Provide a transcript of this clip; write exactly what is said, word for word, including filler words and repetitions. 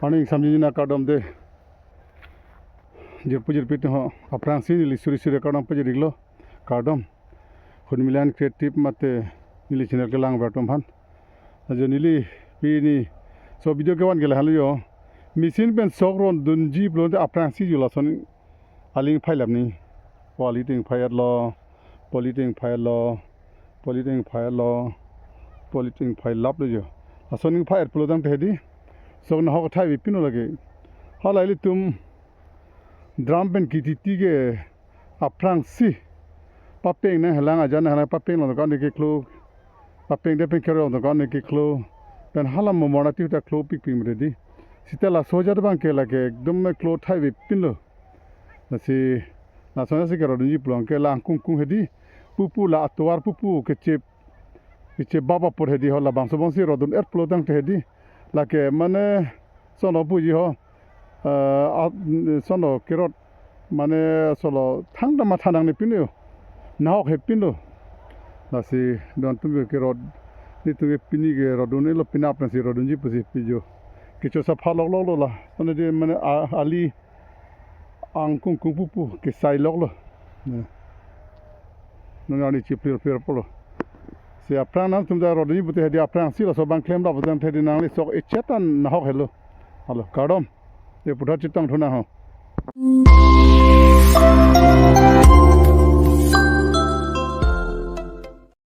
Arni ingsamjinjin akardom de. Jirpo jirpi atum ho, aphrangsi neli suri suri akardom pajir-iklo. Kardom. Hunmilan Creative mate neli channel kelang ver atum aphan. Ajo neli pini laso video kevan ke lahenlo jo. Machine pen sok ron dunji pulote aphrangsi jo lason aling phai lap ni. Pu ali ting phai-etlo, pu ali ting phai-etlo, pu ali ting phai-etlo, pu ali ting phai laplo jo. Lason ning phai-et pulotangte hedi, sok nahok thai vepinlo lake. Hala ilitum drum pen kititi ke aphrangsi papeng nanghelang, ajan nanghelang, papeng long kan keklo, papeng de pen kero long kan keklo, pen hala momor nati ta klopikpik mede di. Seta laso ajat abang ke lake ekdom klo thai vepinlo. Lasi, lason asi ke rodunji pulang ke la angkung kung hedi. Pupu la atovar pupu kechep, kechep baba apor hedi ho, labangso bangsi rodun-et pulotangte hedi. Lake mane sono puji ho. Eh, a, sono kerot mane solo thangta matha nangne pinlo. Nahok hepinlo. Lasi don atum ke rod, nelitum ke pini ke rodun-etlo, penap nangsi rodunji pusi pi jo. Kecho sapha lokloklo la. Sono de mane a, ali angkung kung pupu kesai loklo. Ne. Non arni chiplir plir pulo. Si aphrang nangtum ta rodunji pute hedi aphrangsi laso abang klem lap putangte hedi nangli sok echet an nahok helo. Alo, kardom. Ye puthot chetong thu nang ho.